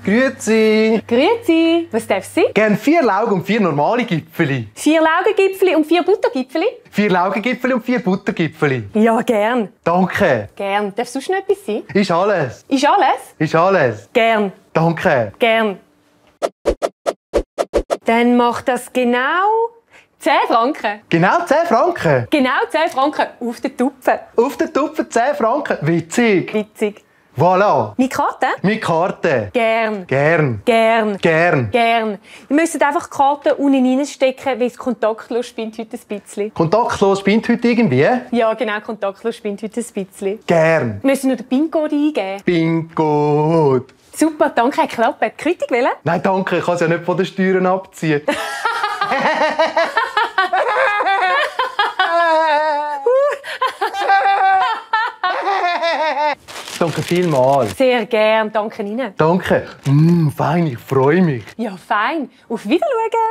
Grüezi. Grüezi, was darf es sein? Gern 4 Laugen und 4 normale Gipfeli. 4 Laugengipfeli und 4 Buttergipfeli? 4 Laugengipfeli und 4 Buttergipfeli. Ja, gern. Danke. Gern. Darf sonst noch etwas sein? Ist alles. Ist alles? Ist alles. Gern. Danke. Gern. Dann macht das genau 10 Franken. Genau 10 Franken. Genau 10 Franken auf den Tupfen. Auf den Tupfen 10 Franken. Witzig. Witzig. Voilà. Meine Karte? Meine Karte. Gern. Gern. Gern. Gern. Gern. Ihr müsst einfach die Karte unten reinstecken, weil es kontaktlos spinnt heute ein bisschen. Kontaktlos spinnt heute irgendwie? Ja, genau, kontaktlos spinnt heute ein bisschen. Gern. Wir müssen nur den PIN-Code eingeben. Bingo. Super, danke, hat geklappt. Kritik wählen? Nein, danke, ich kann es ja nicht von den Steuern abziehen. Danke vielmals. Sehr gern, danke Ihnen. Danke. Fein, ich freue mich. Ja, fein. Auf Wiedersehen.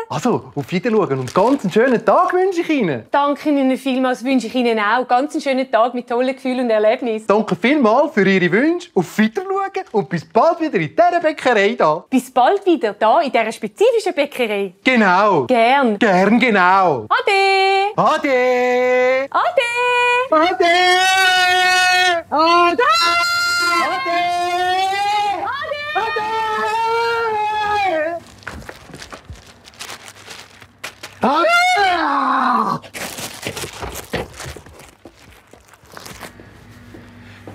Also, auf Wiedersehen und ganz einen schönen Tag wünsche ich Ihnen. Danke Ihnen vielmals, wünsche ich Ihnen auch. Ganz einen schönen Tag mit tollen Gefühlen und Erlebnissen. Danke vielmals für Ihre Wünsche. Auf Wiedersehen und bis bald wieder in dieser Bäckerei da. Bis bald wieder, hier in dieser spezifischen Bäckerei. Genau. Gern. Gern, genau. Ade. Ade. Ade. Ade. Ade. Ade.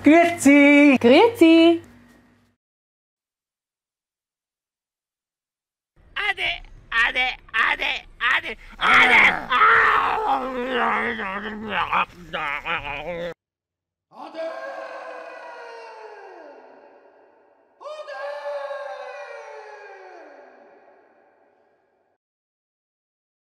Grüezi! Grüezi. Ade.